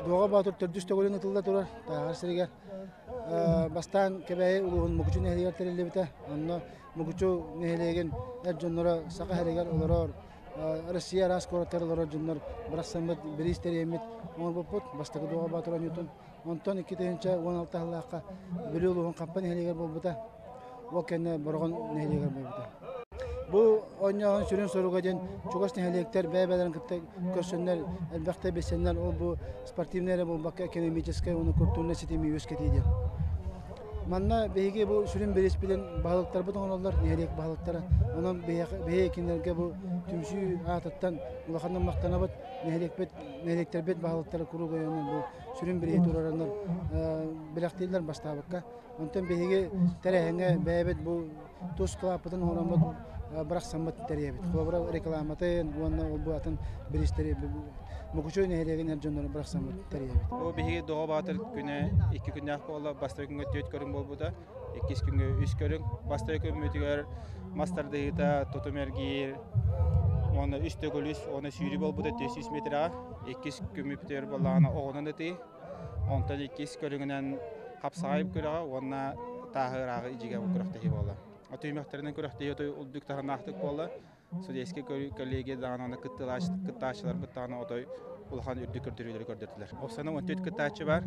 Дуоҕа Боотур төрдүс төгүлүн ытылла турар Тааһар сиригэр. Бастаан Кэбээйи улууһун Мукучу нэһилиэгэр тэриллибитэ. Онно Мукучу нэһилиэгин эр дьонноро Саха сиригэр олорор, Россия араас куораттар олорор дьоннор бырахсаммыт, бириис тэрийэммит оҥорбуппут. Бастакы Дуоҕа Боотур оонньуутун. Онтон 2016 сыллаахха Бүлүү улууһун Хампа нэһилиэгэр буолбута. Ол кэннэ Бороҕон нэһилиэгэр буолбута. Бу оонньооһун сүрүн соруга диэн чугас нэһилиэктэр бэйэ-бэйэлэрин кытта көрсөннөр, элбэхтэ билсэннэр, ол бу спортивнай эрэ буолбакка экономическай уонна культурнай ситими үөскэтии диэн. Манна биһиги бу сүрүн бирииспитин баһылыктарбыт оҥороллор, нэһилиэк баһылыктара. Онон биһиги кинилэргэ бу түмсүү аатыттан улаханнык махтанабыт. Нэһилиэкпит, нэһилиэктэрбит баһылыктара куруук өйөнөн бу сүрүн бирииһи туруораннар бэлэхтииллэр бастаабыкка. Онтон биһиги тэрээһиҥҥэ бэйэбит бу тус кылааппытын оҥороммут бырахсаммыт тэрийэбит. Холобура рекламатын уонна ол бу атын бириистэри Мукучу нэһилиэгин эр дьоннору бырахсаммыт тэрийэбит. Бу биһиги Доҕо Баатыр күнэ икки күннээх буолла. Бастакы күҥҥэ түөрт көрүҥ буолбута, иккис күҥҥэ үс көрүҥ. Бастакы күммүтүгэр мас тардыһыыта, тутум эргиир, уонна үс төгүл үс, уонна сүүрүү буолбута 400 метрэҕэ. Иккис күммүтүгэр буоллаҕына оҕунан ытыы, Онтон иккис көрүҥүнэн хапсаҕай күрэҕэ уонна тааһы ырааҕы идьигэ күрэхтэһии буолла. Түһүмэхтэринэн күрэхтэһии отой үрдүк таһымнаахтык буолла. Судейскай коллегия даҕаны уонна кыттааччыларбыт даҕаны отой улахан үрдүк көрдөрүүлэри көрдөрдүлэр. Оксана 14 кыттааччы бар.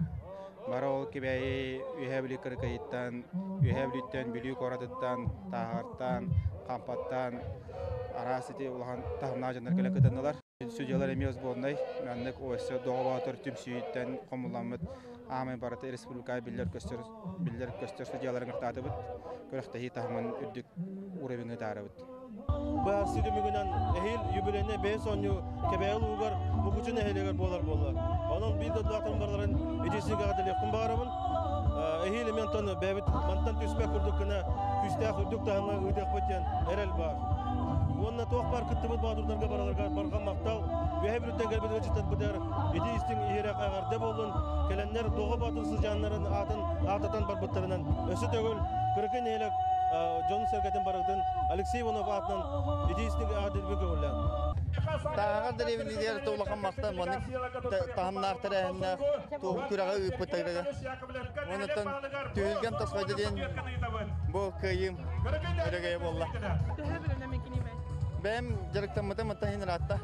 Бары ол Кэбээйи Үөһээ Бүлүү Кырыкыйыттан, Үөһээ Бүлүүттэн, Бүлүү куоратыттан, Тааһаҕартан, Хампаттан араас ити улахан таһымнаах дьоннор кэлэ кытыннылар. Судьялар эмиэ сборнай, маннык өссө Доҕо түмсүүттэн хомулламмыт аамай барыта республика биллэр-көстөр биллэр-көстөр судьяларын кытаатыбыт, күрэхтэһии таһымын үрдүк уровеҥҥа таһаарабыт. Быһаарсыы түмүгүнэн эһиил юбилейнай бэйэ оонньуу Кэбээйи улууһугар Мукучу нэһилиэгэр буолар буолла. Онон биир дойдулаахтарым барыларын итии эҕэрдэлиэхпин баҕарабын. Эһиил эмиэ онтон бэйэбит мантан түспэт курдук гына күүстээх үрдүк таһымҥа ыытыахпыт диэн эрэл баар. Уонна туох баар кыттыбыт боотурдарга бараларга барҕа махтал. Үөһээ Бүлүүттэн кэлбит ыалдьыттарбытыгар итии истиҥ иһирэх эҕэрдэ буоллун. Кэлэннэр Доҕо Боотур сыдьааннарын аатын аататан барбыттарынан өссө төгүл Кыракый нэһилиэк дьонун-сэргэтин барытын Алексей Иванов аатынан итии истиҥ эҕэрдэлэрбин көҥүллээн. Тааһаҕар дэриэбинэтигэр улахан махтал маннык таһымнаах тэрээһиннээх туох күрэҕи ыыппыттарыгар. Онуттан түһүлгэм тосхойдо диэн бу кыайыым өрөгөйө буолла. Төһө билинэмин кинимэй? Бэйэм дьарыктаммытым оттон иһин ыраатта.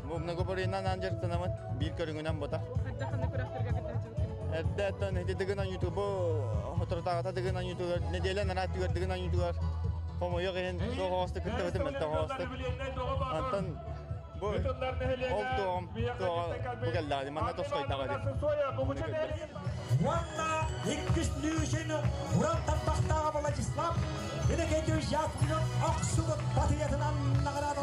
Бу многоборьенан аан дьарыктанамын биир көрүҥүнэн бута. Хайдах ханна күрэхтэргэ кыттааччыбыккын? Эрдэ оттон ити дыгын оонньуутугар бу соторутааҕыта дыгын оонньуутугар нэдиэлэ анараа өттүгэр дыгын оонньуутугар хомойуох иһин суох оҕостук кыттыбытым мөлтөх оҕостук. Онтон бу ол туоҕум туоҕа бу кэллэҕэ манна тосхойдоҕо дии. Уонна иккис Лүүшин уран тарбахтааҕа Владислав Иннокентьевич Яковлев охсубут батыйатынан наҕараадаланна.